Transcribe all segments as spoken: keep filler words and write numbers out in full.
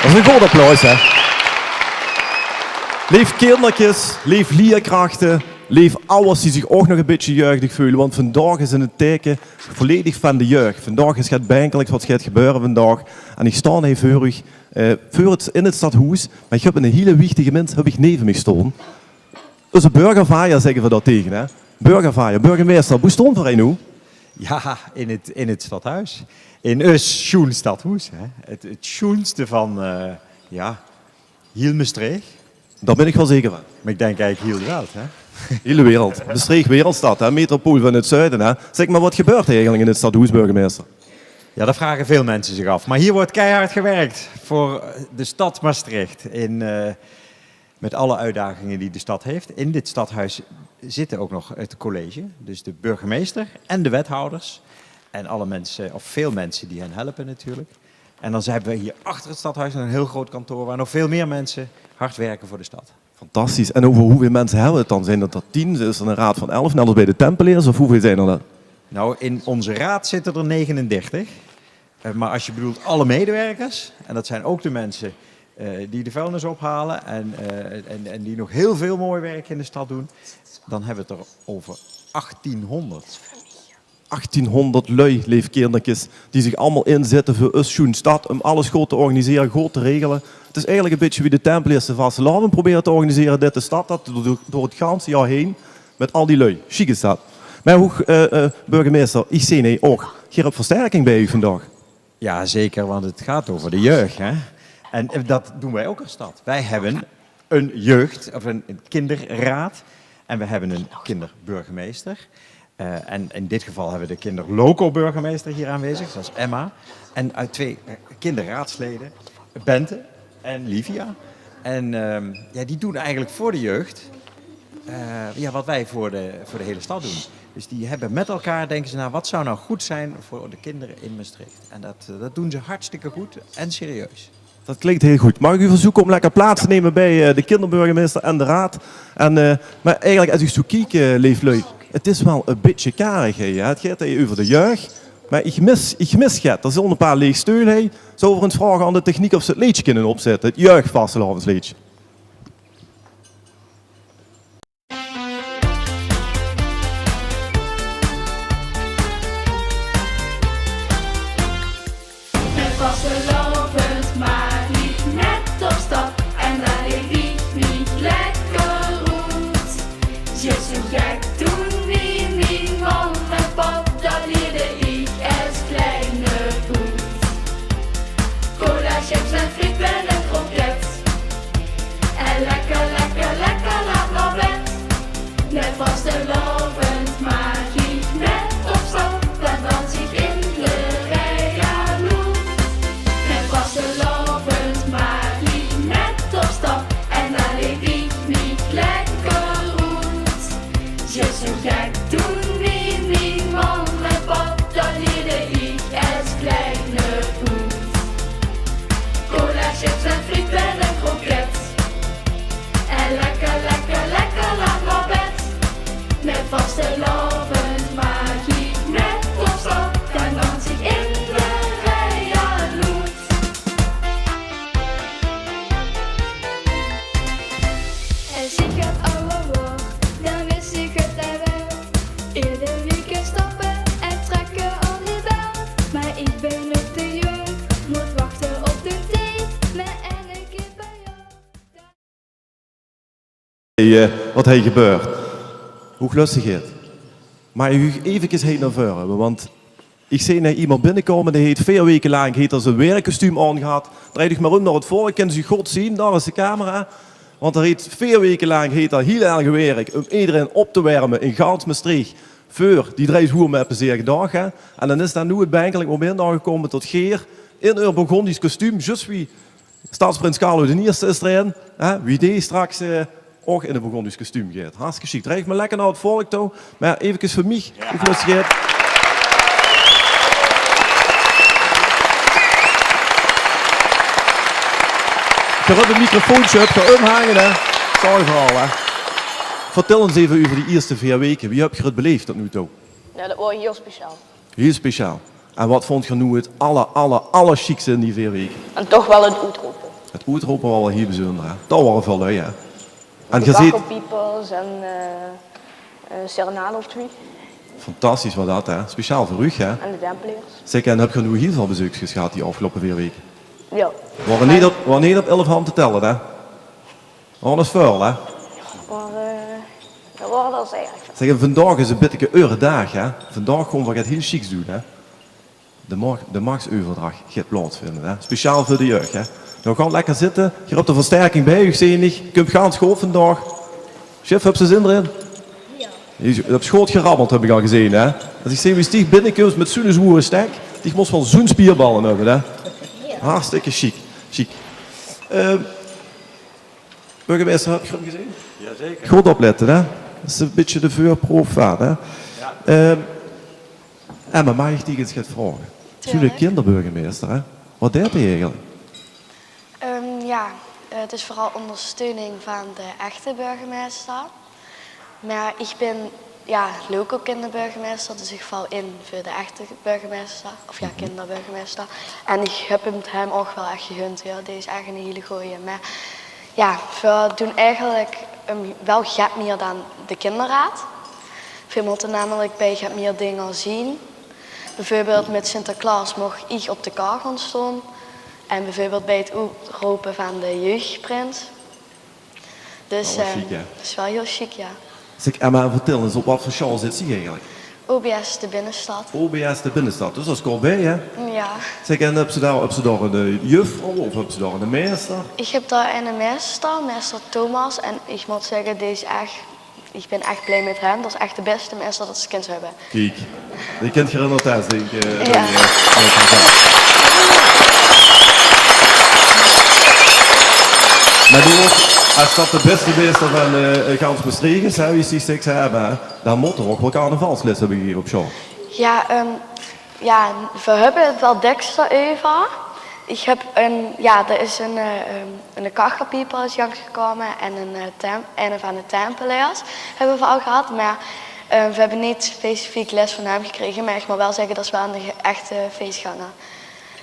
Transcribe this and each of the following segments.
Dat is ein good applaus, hè? Leef kinderkes, leef lierkrachte, leef awwers die zich ouch nog ein bietje jeugdig veule, want vandaag is in 't teike volledig van de jeug. Vandaag is get benkeleks wat geit gebeure vandaag. En ich staon hie veur uch, eh, veur 't, in 't stadhoes, mer ich höb ein hiel wichtige mins höb ich neve mich staon. Eus burgervajer zègke v'r dao tege, hè? Burgervajer, burgemeister, boe staon v'r hie noe? Ja, in het, in het stadhuis. In us sjoen stadhoes, hè? Het, het sjoenste van, eh, ja, hiel Mestreech. Dao bin ich waal zeker van. Mer ich dink eigelik hiel de wereld, hè? Hiel de wereld. Mestreech wereldstad, hè? Metropool van 't zuide, hè? Zèk mer, wat gebeurt hie eigelik in 't stadhoes, burgemeister? Ja, dat vragen veel mensen zich af. Maar hier wordt keihard gewerkt voor de stad Maastricht. In, eh, met alle uitdagingen die de stad heeft. In dit stadhuis zitten ook nog het college, dus de burgemeester en de wethouders. En alle mensen, of veel mensen die hen helpen natuurlijk. En dan hebben we hier achter het stadhuis een heel groot kantoor waar nog veel meer mensen hard werken voor de stad. Fantastisch. En euver wieväöl minse höbbe v'r 't dan? Zeen dat d'r tien? Is d'r eine raod van elf, net es bie de Tempeleers? Of wieväöl zeen d'r dan? Nou, in onze raad zitten er negenendertig. Eh, maar als je bedoelt alle medewerkers, en dat zijn ook de mensen, eh, die de vuilnis ophalen en, eh, en, en die nog heel veel mooi werk in de stad doen, dan hebben we het er over achttienhonderd. Achttienhonderd lui, leef kinderkes, die zich allemaol inzètte veur us sjoen stad, um alles good te organisere, good te regele. 't Is eigelik ein bietje wie de Tempeleers de vastelaovend probere te organisere, det de stad det door, door 't ganse jaor heen, mit al die lui. Sjiek is det. Mer hoeg, eh, eh, burgemeister, ich zeen hie ouch, geer höb versterking bie uch vandaag. Ja, zeker, want het gaat over de jeugd, hè? En, eh, dat doen wij ook als stad. Wij hebben een jeugd- of een, een kinderraad en we hebben een kinderburgemeester. Eh, en in dit geval hebben we de kinderloco-burgemeester hier aanwezig, dat is Emma. En uit twee, eh, kinderraadsleden, Bente en Livia. En, ehm, ja, die doen eigenlijk voor de jeugd, eh, ja, wat wij voor de, voor de hele stad doen. Dus die hebben met elkaar, denken ze, nou, wat zou nou goed zijn voor de kinderen in Maastricht? En dat, eh, dat doen ze hartstikke goed en serieus. Dat klink hiel good. Maag ich uch verzoeke um lekker plaats te numme bie, eh, de kinderburgemeister en de raod? En, eh, mer eigelik, es ich zo kiek, eh, leef lui, 't is waal ein bietje karig hie, hè. 't Geit hie euver de jeug. Mer ich mis, ich mis get. D'r zeen ein paar leeg steul hie. Zouwe v'r ins vraoge aan de techniek of ze 't leedje kinne opzètte? 't Jeugvastelaovesleedje. Mit vastelaovend maak ich net op stap en dan leef ich mich lekker oet. Zjus zo gek doen wie mien mam en pap, dat leerde ich es kleine poet. Cola, chips en friet en ein kroket. En lekker, lekker, lekker laat nao bed. Mit vastelaovend maak ich net op stap, dan dans ich in de rij jaloers. Mit vastelaovend maak ich net op stap en dan leef ich mich lekker oet. Zjus zo gek doen wie mien mam en pap, dat leerde ich es kleine poet. Cola, chips en friet en ein kroket. En lekker, lekker, lekker laat nao bed. Mit vastelaovend maak ich net op stap, dan dans ich in de rij jaloers. Es ich get awwer weur, dan wis ich 't al waal. Eder weekend stappe en trèkke aan de bel. Mer ich bön nog te jónk, mót wachte op de tied, mer eine kier per jaor. Hey, eh, wat hie gebeurt. Hoeglöstigheid. Mer ich huug efkes hie nao veure, want ich zeen hie iemes binnekómme, dae heet veer waeke laank heet 'r zien werkkostuum aangehad. Drej uch mer um nao 't volk, kinne ze uch good zeen, dao is de camera. Want 'r heet veer waeke laank heet 'r hiel erg gewirk um ederein op te werme in gans Mestreech veur die drej hoer Met plezeer gedaag, hè. En dan is dao noe 't benkelek moment aangekómme tot geer in eur Bourgondisch kostuum, zjus wie stadsprins Carlo d'n Ierste is d'rin, hè, wie dae straks, eh, ouch in e Bourgondisch kostuum geit. Hartstikke sjiek. Drej uch mer lekker nao 't volk touw. Mer efkes veur mich, hoeglöstigheid. Geer höb e microfoontje, höb geer umhange, hè. Sorry veur al, hè. Vertèl ins effe euver die ierste veer waeke. Wie höb geer 't beleef tot noe touw? Ja, dat waor hiel speciaal. Hiel speciaal. En wat vónd geer noe 't aller, aller, allersjiekste in die veer waeke? En toch waal 't oetrope. 't Oetrope waor waal hiel bezunder, hè? Dao waore väöl lui, hè? En de geer zeet Kachelpiepers en, eh, eh, Serenade of Twie. Fantastisch waor dat, hè? Speciaal veur uch, hè? En de Tempeleers. Zèk, en höb geer noe hiel väöl bezeukskes gehad die aofgeloupe veer weke? Jao. Waore neet op, waore neet op elf hand te tèlle, hè? Waore 't väöl, hè? Mer, eh, dat waor waal erg väöl. Zèk, en vandaag is 'n bitteke eure daag, hè? Vandaag gaon v'r get hiel sjieks doen, hè? De mag-, de machtseuverdrach geit plaotsvinde, hè? Speciaal veur de jeug, hè? Noe, gaot lekker zitte. Geer höb de versterking bij uch, zeen ich. Kump gans good vandaag. Sjef, höbs se zin d'rin? Jao. Geer höb good gerammeld, höb ich al gezeen, hè? Es ich zeen wie se hie binnekums mit zoe'n zwoere stek, dich mós waal zoe'n spierballe höbbe, hè? Jao. Hartstikke sjiek. Sjiek. Ehm, burgemeister, höb ich 'm gezeen? Jazeker. Good oplètte, hè? Dat is e bietje de veurproef waerd, hè? Jao. Ehm, Emma, maag ich dich ins get vraoge? Tuurlik. Zoe'n kinderburgemeister, hè? Waat deit dae eigelik? Ehm, jao, eh, 't is veural óngersteuning van de echte burgemeister. Mer ich bin, jao, loco-kinderburgemeister, dus ich val in veur de echte burgemeister, of jao, kinderburgemeister. En ich höb 't häöm ouch waal ech gegund, jao. Dae is ech 'ne hiele gooje. Mer jao, veer doen eigelik, ehm, waal get mieë dan de kinderraod. Veer mótte namelik bie get mieë dinger zeen. Beveurbeeld mit Sinterklaos moch ich op de kar gaon staon. En beveurbeeld bie 't oetrope van de jeugdprins. Dus, eh, dat is waal hiel sjiek, jao. Zèk, Emma, vertèl ins, op waat veur sjaol zits se eigelik? O B S de Binnestad. O B S de Binnestad, dus dat is kort bie, hè? Jao. Zèk, en höbs se dao, höbs se dao 'n, eh, juffrouw of höbs se dao 'ne meister? Ich höb dao 'ne meister, meister Thomas. En ich mót zègke, dae is ech, ich bin ech blie mit häöm. Dat is ech de bèste meister dat se kins höbbe. Kiek, dae kint geer in 't hert zinke, eh, jao. Mer doe, es dat de bèste meister van, eh, gans Mestreech is, hè, wie se zeks, hè, mer dan mót 'r ouch waal carnavalsles höbbe gekrege op sjaol. Jao, ehm, jao, veer höbbe 't waal dèks d'reuver. Ich höb 'n, jao, d'r is 'n, eh, ehm, 'ne kachelpieper is langsgekómme en 'n, eh, tem-, eine van de Tempeleers höbbe veer al gehad, mer, eh, veer höbbe neet specifiek les van häöm gekrege, mer ich mót waal zègke, dat is waal 'ne echte feesganger.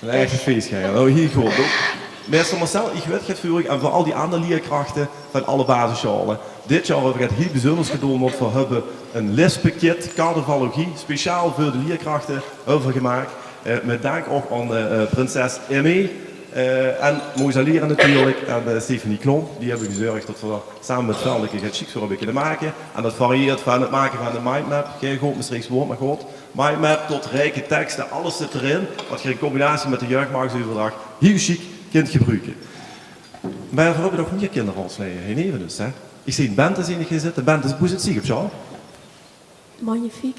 'Ne echte feesganger, oh, hiel good. Meister Marcel, ich weit 't veur uch en veur al die anger lierkrachte van alle basissjaole. Dit jaor höbbe v'r get hiel bezunders gedoon, want v'r höbbe 'n lespakket carnavalogie speciaal veur de lierkrachte euvergemaak. Eh, mit dank ouch aan, eh, eh, prinses Aimée, eh, en Moza Lieren natuurlik en, eh, Stefanie Klomp. Die höbbe gezörg dat v'r dao same mit Veldeke get sjieks veur höbbe kinne make. En dat varieert van 't make van de mindmap, gein good Mestreechs waord, mer good, mindmap tot rieke tekste, alles zit d'rin, wat geer in combinatie mit de jeugdmachtseuverdrach hiel sjiek kint gebruke. Mer v'r höbbe nog mieë kinderraodslede hie neve us, hè. Ich zeen Bente, zeen ich hie zitte. Bente, boe zits dich op sjaol? Magnifiek.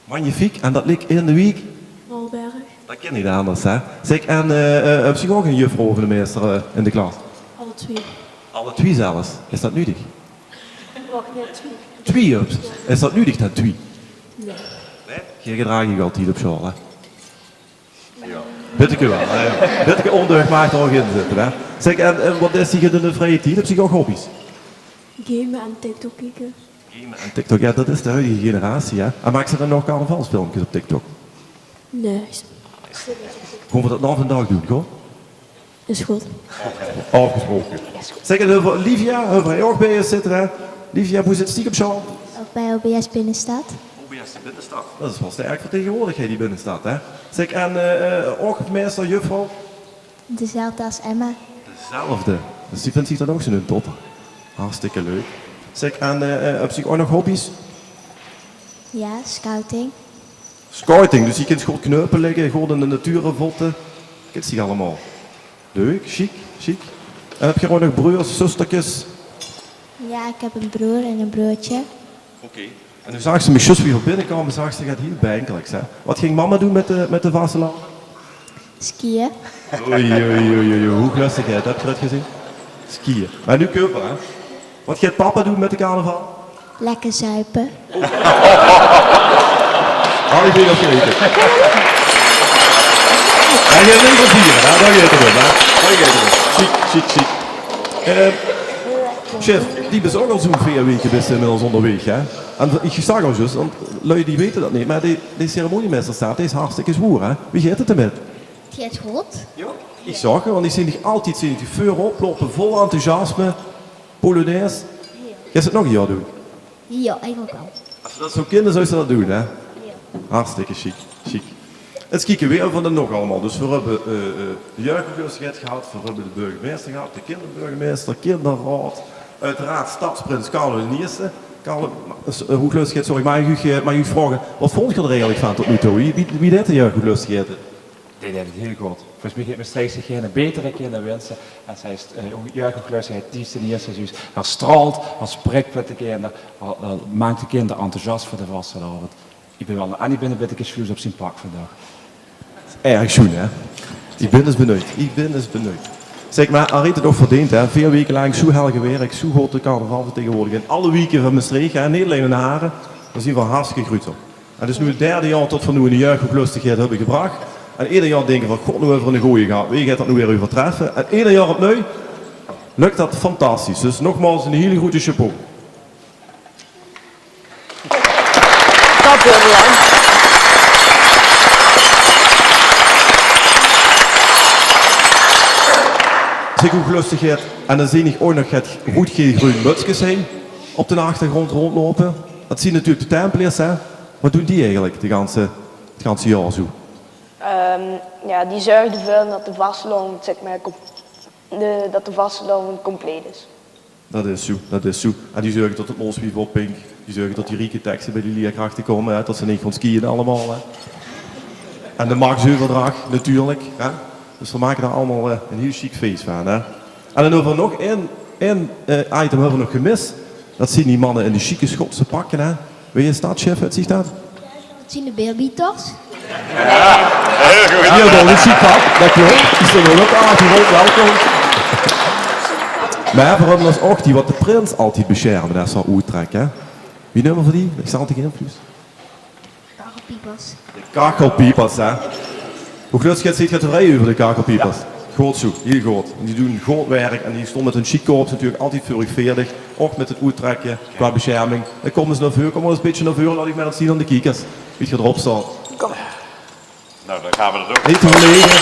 Magnifiek, en dat ligk in de wiek? Malberg. Dat kin neet anders, hè? Zèk, en, eh, eh, höbs se ouch 'n juffrouw of 'ne meister, eh, in de klas? Alle twie. Alle twie zelfs? Is dat nudig? Och, neet twie. Twie höbs se? Is dat nudig dan, twie? Nae. Nae? Geer gedraag uch altied op sjaol, hè? Bitteke waal, hè, jao. Bitteke óndeug maag d'r ouch in zitte, hè. Zèk, en, en wat deis se in de vrieje tied? Höbs se ouch hobby's? Game en TikTok kieke. Game en TikTok, jao, dat is de huidige generatie, hè. En maaks se dan nog carnavalsfilmkes op TikTok? Nae. Gaon v'r dat nao vandaag doen, good? Is good. Aafgesproke. Zèk, en euver Livia, höbbe v'r ouch bie us zitte, hè. Livia, boe zits dich op sjaol? Ouch bie O B S Binnestad. O B S de Binnestad. Dat is waal sterk vertegenwoordig, hè, die Binnestad, hè. Zèk, en, eh, eh, ouch meister, juffrouw? Dezelfde es Emma. Dezelfde. Dus die vindj zich dan ouch zoe'n topper. Hartstikke leuk. Zèk, en, eh, eh, höbs se ouch nog hobby's? Jao, scouting. Scouting, dus se kins good kneupe ligke, good in de natuur votte. Kins se allemaol. Leuk, sjiek, sjiek. En höbs se ouch nog breurs, zusterkes? Jao, ich höb eine broor en ein broortje. Oké. En noe zags se mich zjus wie v'r binnekaome, zags se get hiel benkeliks, hè. Wat ging mama doon mit de, mit de vastelaovend? Skiën. Oei, oei, oei, oei, oei. Hoeglöstig, hè, dat höb ich gezeen. Skiën. Mer noe kump 'r, hè. Wat geit papa doon mit de carnaval? Lekker zuipe. Had ich neet op gerekend. Hae geit lekker viere, hè? Dao geit 't óm, hè? Dao geit 't óm. Sjiek, sjiek, sjiek. Eh, sjef, doe bis ouch al zoe'n veer weke bis inmiddels óngerwaeg, hè? En ich zag al zjus, want lui die weite dat neet, mer de, de ceremoniemeisterstaat, dae is hartstikke zwoer, hè? Wie geit 't d'rmit? 't Geit good. Jao? Ich zag, want ich zeen dich altied, zeen ich dich veurop loupe, vol enthousiasme, polonaise. Geis se 't nog ein jaor doon? Ja, eigelik waal. Es se det zo kins, zouws se det doon, hè? Ja. Hartstikke sjiek, sjiek. Ins kieke, wae höbbe v'r dan nog allemaol? Dus v'r höbbe, eh, eh, de jeugdhoeglöstigheid gehad, v'r höbbe de burgemeister gehad, de kinderburgemeister, kinderraod, oeteraard stadsprins Carlo d'n Ierste. Carlo, eh, hoeglöstigheid, sorry, maag ich uch, eh, maag ich uch vraoge, waat vónj geer d'r eigelik van tot noe toe? Wie, wie, wie deit de jeugdhoeglöstigheid 't? Die deit 't hiel good. Volges mich geit Mestreech zich geine betere kinder winse. En zie is, eh, jeugdhoeglöstigheid Ties d'n Ierste, zie is, hae straolt, hae sprik mit de kinder, hae, hae maak de kinder enthousias veur de vastelaovend. Ich bin waal, en ich bin ein bietje jaloers op zien pak vandaag. Erg sjoen, hè? Ich bin ins benuujd. Ich bin ins benuujd. Zèk, mer hae haet 't ouch verdeend, hè? Veer waeke lang zoe hel gewirk, zoe good de carnaval vertegenwoordig. In alle wieke van Mestreech, hè? Neet allein in Haren, dao zeen v'r hartstikke gruuts op. En 't is noe 't derde jaor tot v'r noe 'n jeugdhoeglöstigheid höbbe gebrach. En eder jaor dinke v'r: "God, noe höbbe v'r 'ne gooje gehad. Wae geit dat noe weer euvertreffe?" En eder jaor opnuuj lök dat fantastisch. Dus nogmaals 'ne hiele groete chapeau. Dank u, Jan. Zèk, hoeglöstigheid, en dan zeen ich ouch nog get roed-gael-greun mutskes hie op d'n achtergróndj róndjloupe. Dat zeen natuurlik de Tempeleers, hè? Wat doon die eigelik de ganse, 't ganse jaor zoe? Ehm, ja, die zörge d'rveur dat de vastelaovend, zeg maar, com-, de, dat de vastelaovend compleet is. Dat is zoe, dat is zoe. En die zörge tot 't mooswief oppink. Die zörge tot die rieke tekste bie die lierkrachte kómme, hè, tot ze neet gaon skiën allemaol, hè. En de machtseuverdrach, natuurlik, hè. Dus v'r make dao allemaol, eh, 'n hiel sjiek fees van, hè. En dan höbbe v'r nog ein, ein, eh, item höbbe v'r nog gemis. Dat zeen die manne in die sjieke Schotse pakke, hè. Wae is dat, chef? Wae zeen dat? Dat zeen de Beerbieters. Jao, hiel good. Jao, dat is sjiek pak, dat klop. Die staon ouch op de achtergróndj, welkom. Mer v'r höbbe dus ouch die wat de prins altied besjerme, det is waal oettrek, hè? Wie neume v'r die? Ich zal 't dich invloes. Kachelpiepers. De Kachelpiepers, hè? Hoeglöstigheid, zeet geer tevreje euver de Kachelpiepers? Jao. Good zoe, hiel good. En die doon good werk en die staon mit hun sjiek korps natuurlik altied veur uch veerdig. Ouch mit 't oettrèkke qua besjerming. Dan kómme ze nao veure, kóm mer ins e bietje nao veure, laot uch mer ins zeen aan de kiekers wie geer d'rop staot. Kóm. Nou, dan gaon v'r dat ouch. Neet te verlege.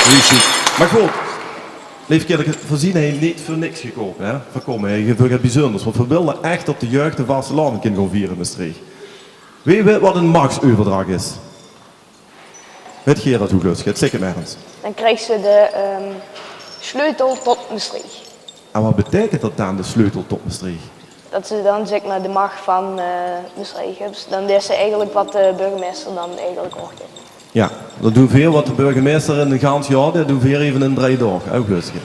Hiel sjiek. Mer good, leef kinderke, v'r zeen hie neet veur niks gekómme, hè? V'r kómme hie veur get bezunders, want v'r wille ech dat de jeug de vastelaovend kin gaon viere in Mestreech. Wae weit wat 'n machtseuverdrach is? Weit geer dat, hoeglöstigheid? Zèk 't mer ins. Dan kriege ze de, ehm, sleutel tot Mestreech. En wat beteikent dat dan, de sleutel tot Mestreech? Dat ze dan, zeg maar, de macht van, eh, Mestreech höbbe. Dan deis ze eigelik wat de burgemeister dan eigelik ouch deit. Jao, dat doon veer wat de burgemeister in 'n gans jaor deit, doon veer effe in drie daog, hoeglöstigheid.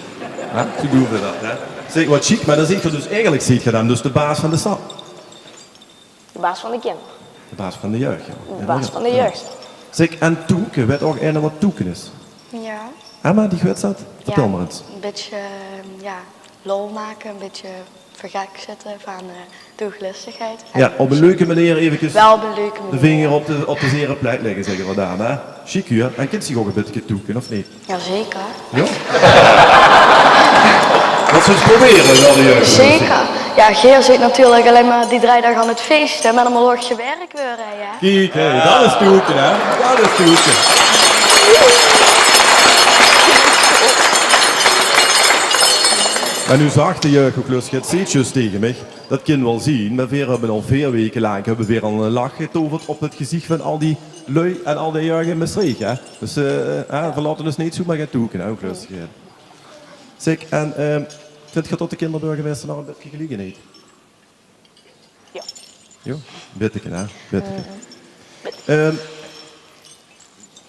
Hè? Zoe doon veer dat, hè? Zèk, wat sjiek, mer dan zeet geer dus eigelik, zeet geer dan dus de baas van de stad. De baas van de kinder. De baas van de jeug, jao. De baas van de jeug. Zèk, en toeke, weit ouch eine wat toeke is? Jao. Emma, die weit dat? Vertèl mer ins. Jao, e bietje, eh, jao, lol make, e bietje veur gek zitte van, eh, de hoeglöstigheid. Jao, op 'n leuke meneer efkes de vinger op de, op de zere plek lègke, zègke v'r dan, hè? Sjiek, huur. En kins dich ouch e bietje toeke, of neet? Jazeker. Jao? Wat zóls se probere, dan, eh? Zeker. Jao, geer zeet natuurlik allein mer die drie daog aan 't feeste, mer dan mót ouch gewèrk waere, jao. Kiek, hè, dat is toeke, hè? Dat is toeke. Mer noe zag de jeug ouch, hoeglöstigheid zeet zjus tege mich: dat kin waal zeen, mer veer höbbe al veer waeke lank höbbe veer al 'ne lach getoverd op 't geziech van al die lui en al die jeug in Mestreech, hè? Dus, eh, hè, veer laote us neet zoemer gaon toeke, hè, hoeglöstigheid. Zèk, en, eh, vindj geer tot de kinderburgemeister nog e bietje geliek haet? Jao. Jao, bitteke, hè? Bitteke. Ehm,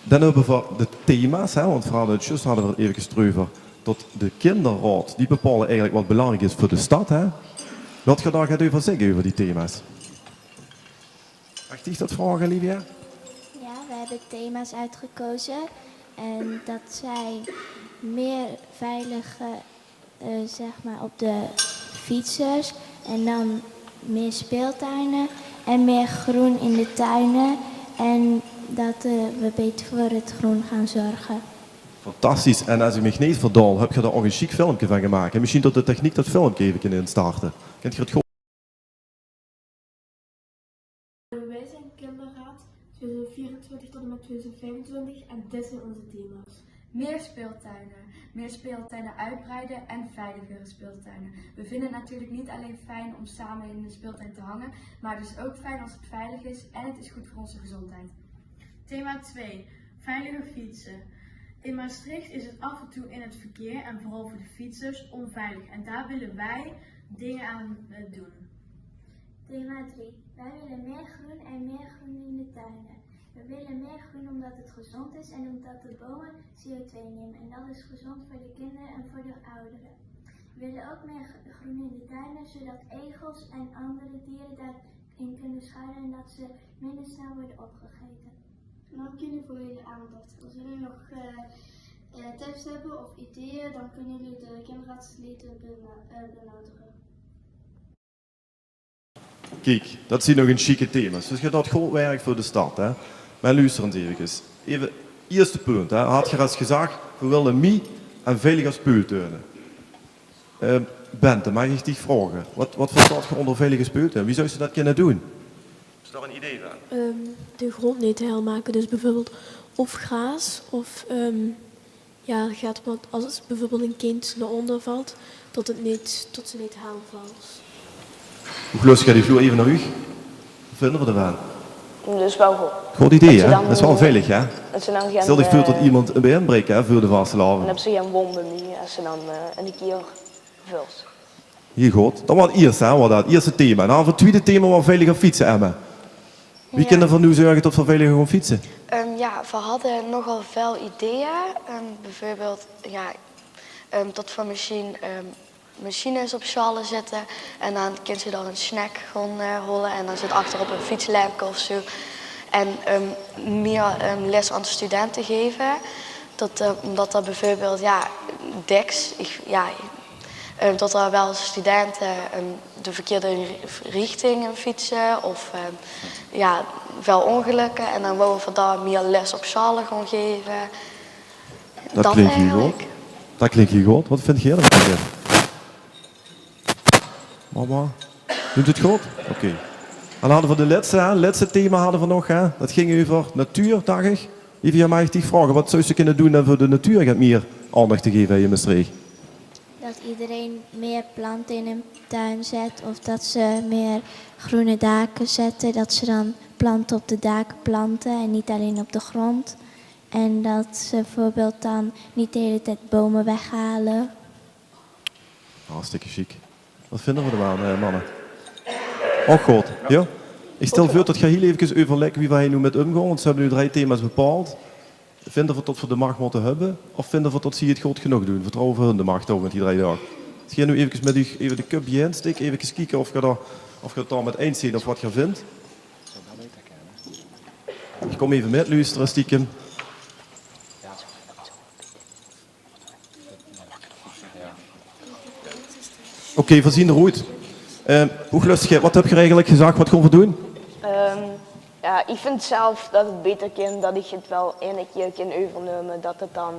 dan höbbe v'r de thema's, hè, want v'r hadde 't zjus, hadde v'r 't efkes d'reuver, tot de kinderraod, die bepaole eigelik wat belangriek is veur de stad, hè? Wilt geer dao get euver zègke, euver die thema's? Mag ich dich dat vraoge, Livia? Ja, we hebben thema's uitgekozen. En dat zijn meer veilige, eh, zeg maar, op de fietsers. En dan meer speeltuinen. En meer groen in de tuinen. En dat, eh, we beter voor het groen gaan zorgen. Fantastisch. En es ich mich neet verdaol, höb geer dao ouch e sjiek filmke van gemaak. En mesjien tot de techniek dat filmke effe kin instarte. Kint geer 't good? Wij zijn kinderraad Tweeduizend vierentwintig tot en met tweeduizend vijfentwintig en dit zijn onze thema's. Meer speeltuinen. Meer speeltuinen uitbreiden en veiligere speeltuinen. We vinden het natuurlijk niet alleen fijn om samen in de speeltuin te hangen, maar het is ook fijn als het veilig is en het is goed voor onze gezondheid. Thema twee: veiliger fietsen. In Maastricht is het af en toe in het verkeer en vooral voor de fietsers onveilig en daar willen wij dingen aan, eh, doen. Thema drie: wij willen meer groen en meer groen in de tuinen. We willen meer groen omdat het gezond is en omdat de bomen C O twee nemen. En dat is gezond voor de kinderen en voor de ouderen. We willen ook meer gr-, groen in de tuinen, zodat egels en andere dieren daarin kunnen schuilen en dat ze minder snel worden opgegeten. Dank jullie voor jullie aandacht. Als jullie nog, eh, eh, tips hebben of ideeën, dan kunnen jullie de kinderraadsleden bena-, eh, benaderen. Kiek, dat zien nog ins sjieke thema's. Dus geer doot good werk veur de stad, hè. Mer luuster ins evekes. Eve, ierste punt, hè. Had geer ins gezag, veer wille mie en veiliger speultuine. Eh, Bente, maag ich dich vraoge? Wat, wat verstaot geer ónger veiliger speultuine? Wie zouws se dat kinne doon? Is dao ein idee van? Ehm, de grond neet te hel make. Dus bijvoorbeeld of graas of, ehm, ja, gaat wat, als bijvoorbeeld een kind naar onder valt, dat het niet, dat ze niet hel valt. Hoe glöfs se, die vloer eve nao uch? Wat vinde v'r d'rvan? Dat is wel goed. Good idee, hè? Dat is wel veilig, hè? Stel dich veur dat iemand ein bein breek, hè, veur de vastelaovend. Dan höbs se gein wónde mie es se dan, eh, ein kier völs. Hiel good. Dat waor 't ierste, hè, waor dat. Ierste thema. Dan hadde v'r 't twiede thema, waor veiliger fietse, Emma. Wie kinne v'r noe zörge dat v'r veiliger gaon fietse? Ehm, ja, we hadden nogal veel ideeën. Ehm, bijvoorbeeld, ja, ehm, dat we misschien, ehm, machines op sjale zetten en dan kint ze daar een snack gewoon, eh, halen en dan zit achterop een fietslempje of zo. En, ehm, meer, ehm, les aan de studenten geven. Dat, eh, omdat er bijvoorbeeld, ja, deks, ik, ja, ehm, dat er wel studenten, ehm, de verkeerde ri-, richting in fietsen of, ehm, ja, wel ongelukken. En dan willen we daar meer les op sjale gaan geven. Dat klink hiel good. Dat klink hiel good. Wat vindt geer d'rvan? Mama, doot 't good? Oké. En hadde v'r de lètste, hè? Lètste thema hadde v'r nog, hè? Dat ging euver natuur, dach ich. Evie, maag ich dich vraoge, wat zouws se kinne doon óm veur de natuur get mieër aandach te gaeve hie in Mestreech? Dat iedereen meer planten in hun tuin zet of dat ze meer groene daken zetten, dat ze dan planten op de daken planten en niet alleen op de grond. En dat ze bijvoorbeeld dan niet de hele tijd bomen weghalen. Hartstikke sjiek. Wat vinde v'r d'rvan, eh, manne? Och god, jao? Ich stel veur dat geer hiel evekes euverlèk wie v'r hie noe mit ómgaon, want ze höbbe noe drei thema's bepaald. Vinde v'r dat v'r de mach mótte höbbe? Of vinde v'r dat zie 't good genóg doon? Vertrouwe v'r hun de mach ouch in die drei daag? Geer noe evekes mit uch eve de köp biejein stikke, evekes kieke of geer dao, of geer 't dao mit eins zeet of wat geer vindj. Ich kóm eve mit loestere, stiekem. Oké, v'r zien d'r oet. Eh, Hoeglöstige, wat höb geer eigelik gezag? Wat gaon v'r doon? Ehm, ja, ich vind zelf dat het beter kan dat ich het wel eine kier kan euvernumme, dat het dan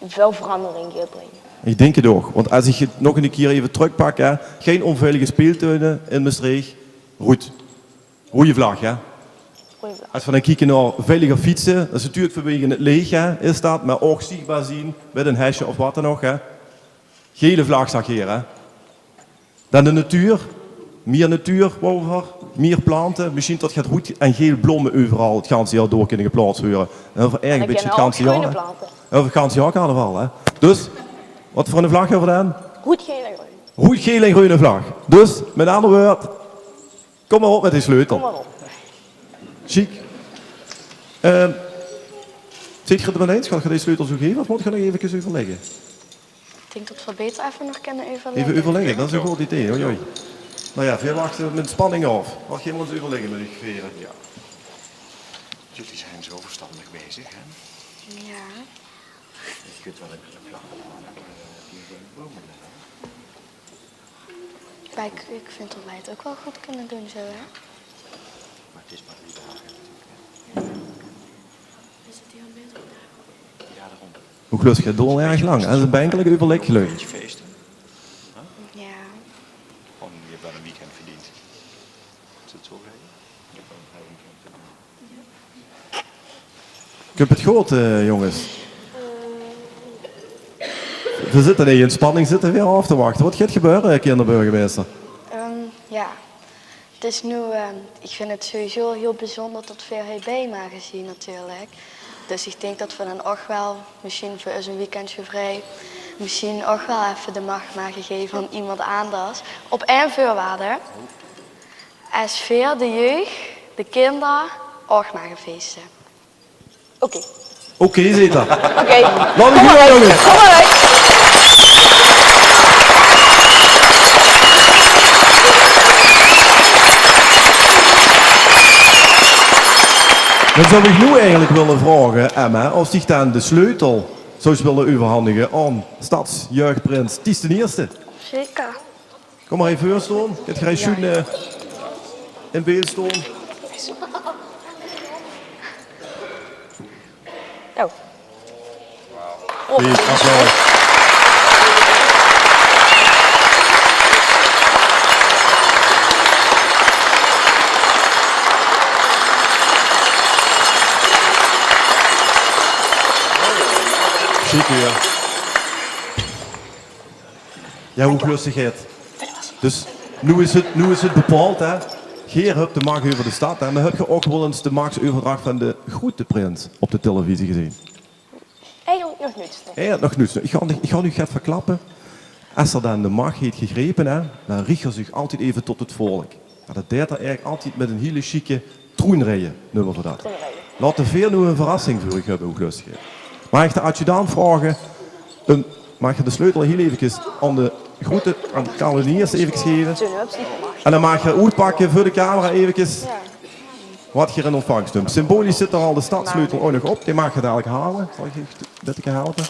veel verandering gaat brengen. Ich dink 't ouch, want es ich 't nog ein kier eve trökpak, hè, gein ónveilige speultuine in Mestreech. Roed. Roeje vlag, hè? Roeje vlag. Es v'r dan kieke nao veiliger fietse, dat is natuurlik vanwege 't leech, hè, is dat, mer ouch ziechbaar zien mit ein hesje of wat dan ouch, hè. Gele vlag, zag geer, hè. Dan de natuur. Mieër natuur, wouw v'r, mieër plante. Mesjien tot geer roed en geel blomme euveral 't ganse jaor door kinne geplaots weure. En v'r eigelik 'n bietje 't ganse jaor, hè. Euver 't ganse jaor carnaval, hè. Dus, wat veur 'n vlag höbbe v'r dan? Roed, geel en greun. Roed, geel en greune vlag. Dus, mit anger wäörd, kóm mer op mit die sleutel. Kóm mer op. Sjiek. Ehm, zeet geer 't d'rmit eins? Gaot geer die sleutel zoe gaeve of mót geer nog eve euverlègke? Ich dink dat v'r beter effe nog kinne euverlègke. Eve euverlègke, dat is ein good idee. Oei, oei. Noe jao, veer wachte mit spanning aaf. Waat gaon v'r ós euverlègke mit die vere? Jao. Jullie zijn zo verstandig bezig, hè? Ja. Je kunt wel een vlag van, eh, die van de bomen leggen. Maar ik, ik vind dat wij het ook wel goed kunnen doen zo, hè? Maar het is maar drie dagen natuurlijk, hè. Is het hier een beeld op? Ja, daarom. Hoeglöstige, doort erg lang. En ze bent eigenlijk euverlèggeluid. Beetje feesten. Huh? Ja. Gewoon, je hebt wel een weekend verdiend. Is dat zo geregeld? Je hebt wel een vrij weekend verdiend. Kump 't good, eh, jónges? Veer zitte hie in spanning, zitte veer aof te wachte. Wat geit gebeure, kinderburgemeister? Ehm, jao. 't Is noe, ehm, ich vinj 't sowieso hiel bezunjer tot veer hie bie mage zeen, natuurlik. Dus ich dink tot veer dan ouch waal, mesjien veur us e weekendje vrie, mesjien ouch waal effe de mach mage gaeve aan emes aanders. Op ein veurwaarde. Es veer de jeug, de kinder, ouch mage feeste. Oké. Oké, zeet 'r. Oké. Laot 'm gaon, jónges. Kóm mer. Dan zou ich noe eigelik wille vraoge, Emma, of dich dan de sleutel zouws wille euverhandige aan stadsjeugprins Ties d'n Ierste. Zeker. Kóm mer hie veur staon. Kènt geer hie sjoen, eh, in beeld staon? Oh. Hey, applaus. Sjiek, jao. Jao, hoeglöstegheid. Dus noe is 't, noe is 't bepaold, hè. Geer höb de mach euver de stad, hè. Mer höb geer ouch waal ins de machseuverdrach van de groete prins op de televisie gezeen? Eigelik nog noets, nae. Jao, nog noets. Ich gaon, ich gaon uch get verklappe. Es 'r dan de mach heet gegrepe, hè, dan riech 'r zich altied effe tot 't volk. Jao, dat deit 'r eigelik altied mit 'n hiel sjieke troenrieje, neume veer dat. Troenrieje. Laot veer noe 'n verrassing veur uch höbbe, hoeglöstegheid. Maag ich de adjudant vraoge, ehm, maag geer de sleutel hiel efkes aan de groete, aan Karel d'n Ierste efkes gaeve? En dan maag geer oetpakke veur de camera efkes wat geer in ontvangst numt. Symbolisch zit 'r al de stadssleutel ouch nog op. Dae maag geer dalik hawwe. Zal ich uch dit helpe?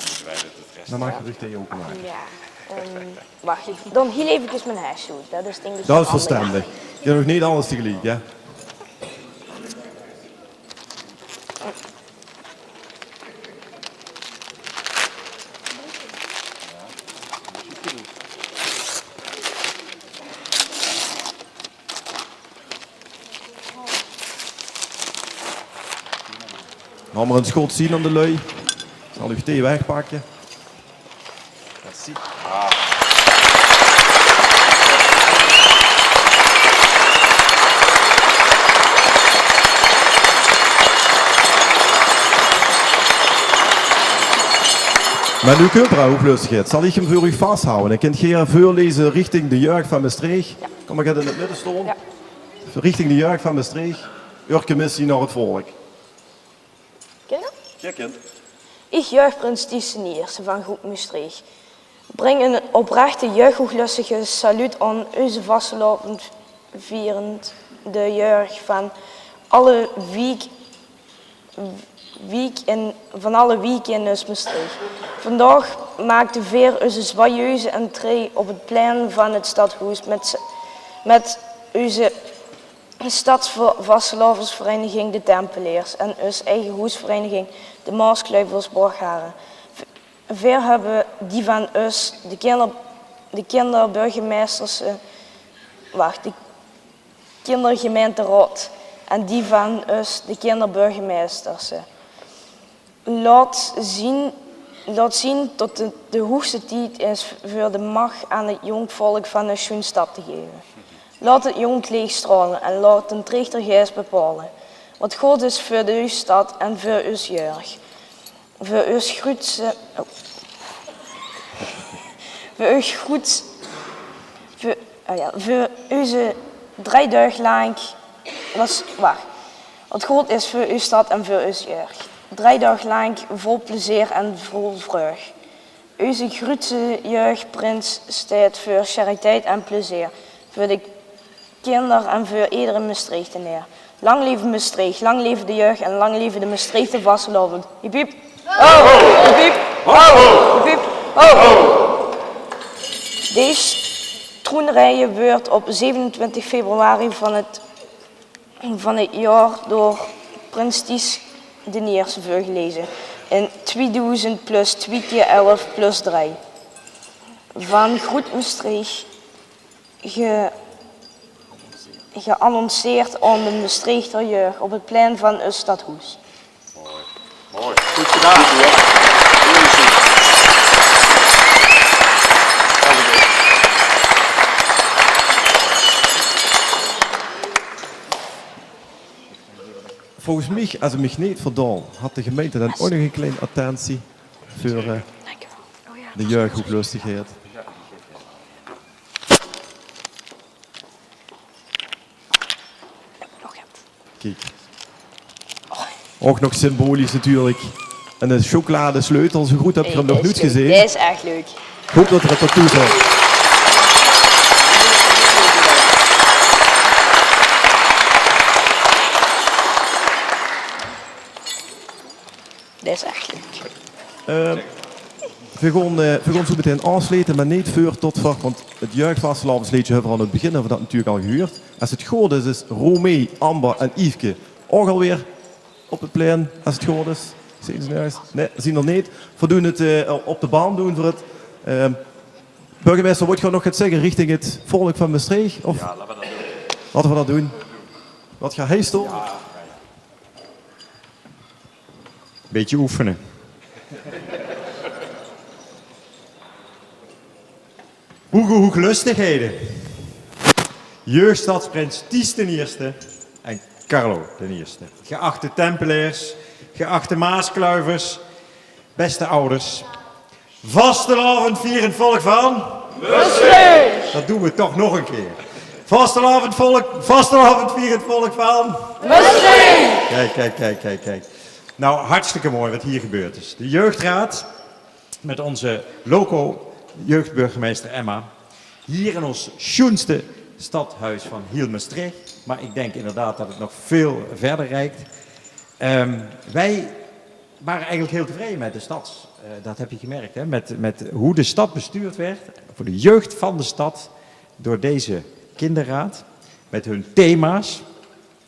Dan maag geer uch dae openmake. Jao, ehm, Wach, ich doon hiel efkes mien hesj oet. Dat is, dink ich, handiger. Dat is verstendig. Geer höbt neet alles tegeliek, hè? Laot mer ins good zeen aan de lui. Ich zal uch thee wegpakke. Merci. Mer noe kump 'r, hoeglöstegheid. Zal ich 'm veur uch vashawwe? Dan kint geer veurleze richting de jeug van Mestreech. Jao. Kóm mer, gaot in 't midde staon. Jao. Richting de jeug van Mestreech. Eur commissie nao 't volk. Kint 'r? Jao, kint. Ich, jeugprins Ties d'n Ierste van Groet Mestreech, bring 'n oprechte jeughoeglöstige saluut aan eus vastelaovendvierende jeug van alle wiek, wiek in, van alle wieke in eus Mestreech. Vandaag maakde veer eus zwaaieuze entree op 't plein van 't stadhoes mit, mit eus stadsvastelaovesvereiniging De Tempeleers en eus eige hoesvereiniging De Maoskluivers Borghare. V-, veer höbbe die van eus de kinder-, de kinderburgemeisterse, wach, de kindergemeinteraod en die van eus de kinderburgemeisterse. Laot zeen, laot zeen tot 't de hoegste tied is veur de mach aan 't jónk volk van 'n sjoen stad te gaeve. Laot 't jónk leech straole en laot d'n trechtergeis bepaole wat good is veur de stad en veur eus jeug. Veur eus groetse, oh. Veur eus groets-, veur, oh jao, veur eus drei daog laank, wat, wach. Wat good is veur eus stad en veur eus jeug. Drei daog laank vol plezeer en vol vreugd. Eus groetse jeugprins steit veur sjariteit en plezeer, veur de kinder en veur edere Mestreechteneer. Lang leve Mestreech, lang leve de jeug en lang leve de Mestreechter vastelaovend. Hiep, hiep. Ho! Hiep, hiep. Ho! Hiep, hiep. Ho! Dees troenrieje weurt op zevenentwintig februari van 't van 't jaor door prins Ties d'n Ierste veurgeleze in tweedoezend plus twee kier elf plus drei. Van Groet Mestreech ge-, geannonceerd aan de Mestreechter jeug op 't plein van 't stadhoes. Good gedaan. Volges mich, es ich mich neet verdoon, had de gemeinte dan ouch nog ein klein attentie veur, eh, de jeugdhoeglöstigheid. Kiek. Ouch nog symbolisch natuurlik. En de chocoladesleutel, zo good höb ich 'm nog noets gezeen. Dae is ech leuk. Ich haop det 'r 't tattoo zèt. Dae is ech leuk. Eh, veer gaon, eh, veer gaon zo metein aafslete, mer neet veur tot veer, want 't jeugdvastelaovesleedje höbbe veer aan 't begin, höbbe veer det natuurlik al gehuurd. Es 't good is, is Romee, Amber en Yveske ouch alweer op 't plein, es 't good is. Zeen ze nergens? Nae, zeen 'r neet. Veer doon 't, eh, op de baan doon veer 't. Eh, burgemeister, wils doe nog get zègke richting 't volk van Mestreech? Of... Jao, laote veer det doon. Laote veer det doon. Waat gaot geer hie staon? Jao, jao, jao. Bietje oefene. Hoege hoeglöstighede, jeugdstadsprins Ties d'n Ierste en Carlo d'n Ierste. Geachte Tempeleers, geachte Maaskluivers, bèste awwers. Vastelaovendvierend volk van? Mestreech! Det doon veer toch nog ein kier. Vastelaovendvolk, vastelaovendvierend volk van? Mestreech! Kiek, kiek, kiek, kiek, kiek. Nou, hartstikke mooi wat hier gebeurd is. De jeugdraad met onze loco jeugdburgemeester Emma. Hier in ons sjoenste stadhuis van hiel Mestreech. Maar ik denk inderdaad dat het nog veel verder reikt. Ehm, wij waren eigenlijk heel tevreden met de stad. Eh, dat heb je gemerkt, hè? Met, met hoe de stad bestuurd werd, voor de jeugd van de stad, door deze kinderraad, met hun thema's.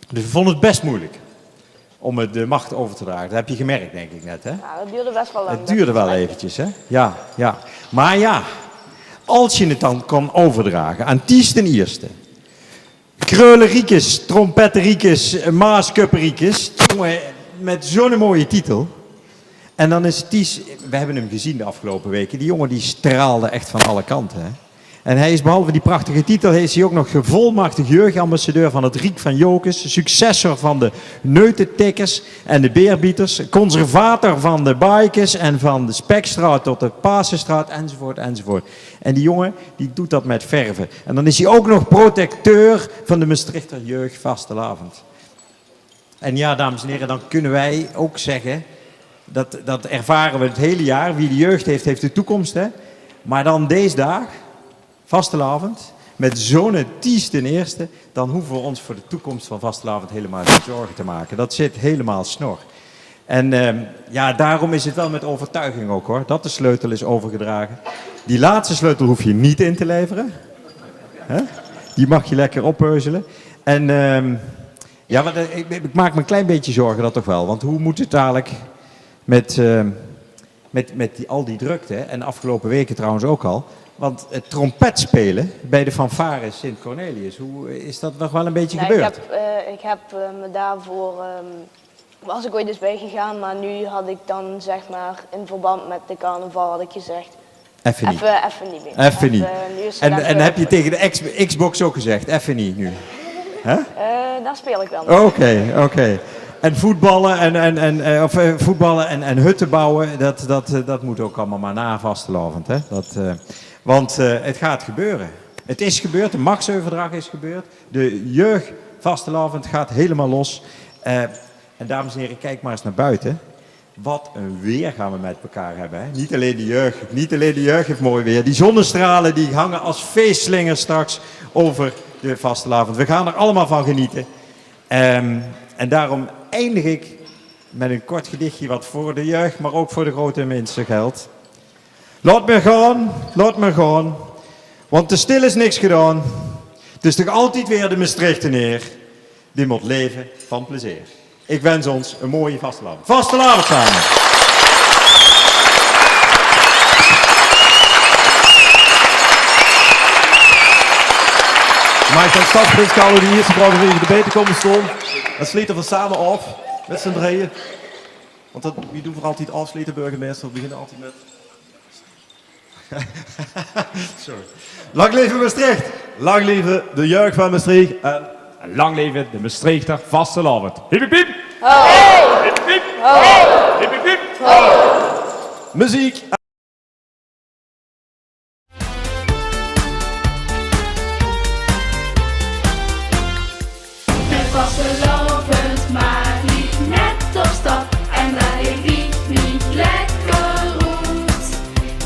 Dus we vonden het best moeilijk om het, de macht over te dragen. Dat heb je gemerkt, denk ik net, hè? Ja, dat duurde best wel lang. Het duurde wel eventjes, hè? Ja, ja. Maar ja, als je het dan kan overdragen aan Ties d'n Ierste. Kreuleriekes, trompetteriekes, maaskupperriekes. Jongen, met zo'n mooie titel. En dan is Ties, we hebben hem gezien de afgelopen weken. Die jongen die straalde echt van alle kanten, hè? En hij is behalve die prachtige titel, is hij ook nog gevolmachtigd jeugdambassadeur van het Riek van Jocus, successor van de Neutentikkers en de Beerbieters, conservator van de Baaikes en van de Spekstraat tot de Pasenstraat, enzovoort, enzovoort. En die jongen, die doet dat met verve. En dan is hij ook nog protecteur van de Mestrechter jeugd vastelaovend. En ja, dames en heren, dan kunnen wij ook zeggen, dat, dat ervaren we het hele jaar. Wie de jeugd heeft, heeft de toekomst, hè. Maar dan deze daag, vastelaovend, met zo'n Ties d'n Ierste, dan hoeven we ons voor de toekomst van vastelaovend helemaal geen zorgen te maken. Dat zit helemaal snor. En, ehm, ja, daarom is het wel met overtuiging ook, hoor, dat de sleutel is overgedragen. Die laatste sleutel hoef je niet in te leveren. Hè? Die mag je lekker oppeuzelen. En, ehm, ja, want, eh, ik, ik maak me een klein beetje zorgen, dat toch wel. Want hoe moet het dadelijk met, ehm, met, met die, al die drukte, hè? En de afgelopen weken trouwens ook al. Want het trompetspelen bij de fanfare Sint Cornelius, hoe, is dat nog wel een beetje gebeurd? Nou, ik heb, eh, ik heb, eh, me daarvoor, ehm, was ik ooit eens bij gegaan, maar nu had ik dan, zeg maar, in verband met de carnaval had ik gezegd: effe niet. Effe, effe niet meer. Effe niet. Effe, nu is het... En, en heb je tegen de X-, Xbox ook gezegd: effe niet nu? Hè? Eh, daar speel ik wel mee. Oké, oké. En voetballen en, en, en, eh, of, eh, voetballen en, en hutten bouwen, dat, dat, eh, dat moet ook allemaal maar na vastelaovend, hè? Dat, eh, want, eh, het gaat gebeuren. Het is gebeurd, de machtsoverdracht is gebeurd. De jeugdvastelaovend gaat helemaal los. Eh, en dames en heren, kijk maar eens naar buiten. Wat een weer gaan we met elkaar hebben, hè? Niet alleen de jeugd, niet alleen de jeugd heeft mooi weer. Die zonnestralen die hangen als feestslingers straks over de vastelaovend. We gaan er allemaal van genieten. Ehm, en daarom eindig ik met een kort gedichtje wat voor de jeugd, maar ook voor de grote mensen geldt. Laot mer gaon, laot mer gaon, want te stil is niks gedaon. 't Is toch altied weer de Mestreechteneer die mot leve van plezeer. Ik wens ons een mooie vastelaovend. Vastelaovend same. Maag ik dan stadsprins Carlo d'n Ierste vraoge eve d'rbij te kómme staon? Dan slete v'r same aof, mit z'n drieje. Want dat, wie doen v'r altied aafslete, burgemeister? V'r beginne altied mit... Sorry. Lang leve Mestreech! Lang leve de jeug vaan Mestreech! En lang leve de Mestreechter vastelaovend! Hiep, hiep, hiep! Hiep, hiep, hiep! Hiep, hiep, hiep! Meziek! Mèt vastelaovend maag iech mèt op stap en daan leef iech miech lekker oet.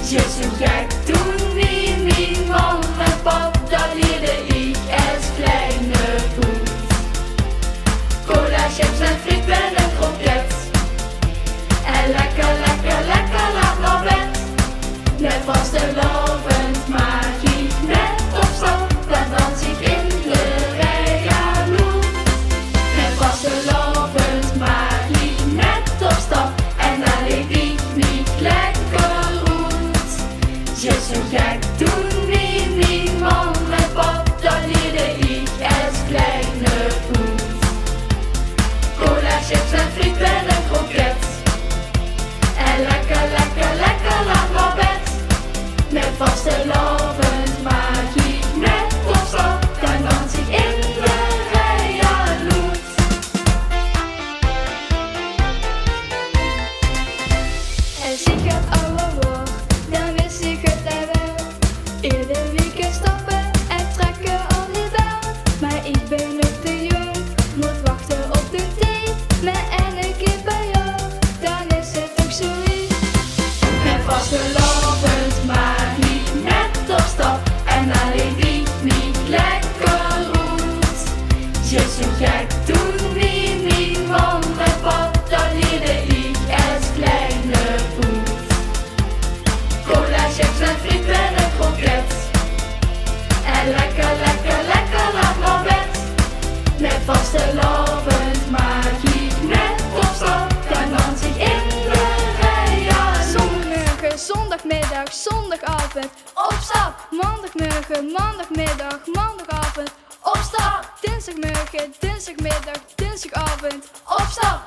Zjus zoe gek doen wie mien mam en pap, dat lierde iech es kleine poet. Cola, chips en friet en e kroket. En lekker, lekker, lekker laat nao bed. Mèt vastelaovend maag iech mèt op stap, daan dans iech in de rij jaloers. Mèt vastelaovend maag iech mèt op stap en daan leef iech miech lekker oet. Zjus zoe gek doen wie mien mam en pap, dat lierde iech es kleine poet. Cola, chips en friet en e kroket. En lekker, lekker, lekker laat nao bed. Mèt vastelaovend maag iech mèt op stap, daan dans iech in de rij jaloers. Es iech get awwer weur, daan mis iech 't daan wel. Eder weekend stappe en trèkke aon de bel. Meh iech bin nog te joonk, moot wachte op d'n tied. Meh eine kier per jaor, daan is 't toch zoe wied. Mèt vastelaovend maag iech mèt op stap en daan leef iech miech lekker oet. Zjus zoe gek doen wie mien mam en pap, dat lierde iech es kleine poet. Cola, chips en friet en e kroket. En lekker, lekker, lekker laat nao bed. Mèt vastelaovend maag iech mèt op stap, daan dans iech in de rij jaloers. Zóndigmörge, zóndigmiddag, zóndigaovend, op stap. Maondagmörge, maondagmiddag, maondagaovend, op stap. Dinsdagmörge, dinsdagmiddag, dinsdagaovend, op stap.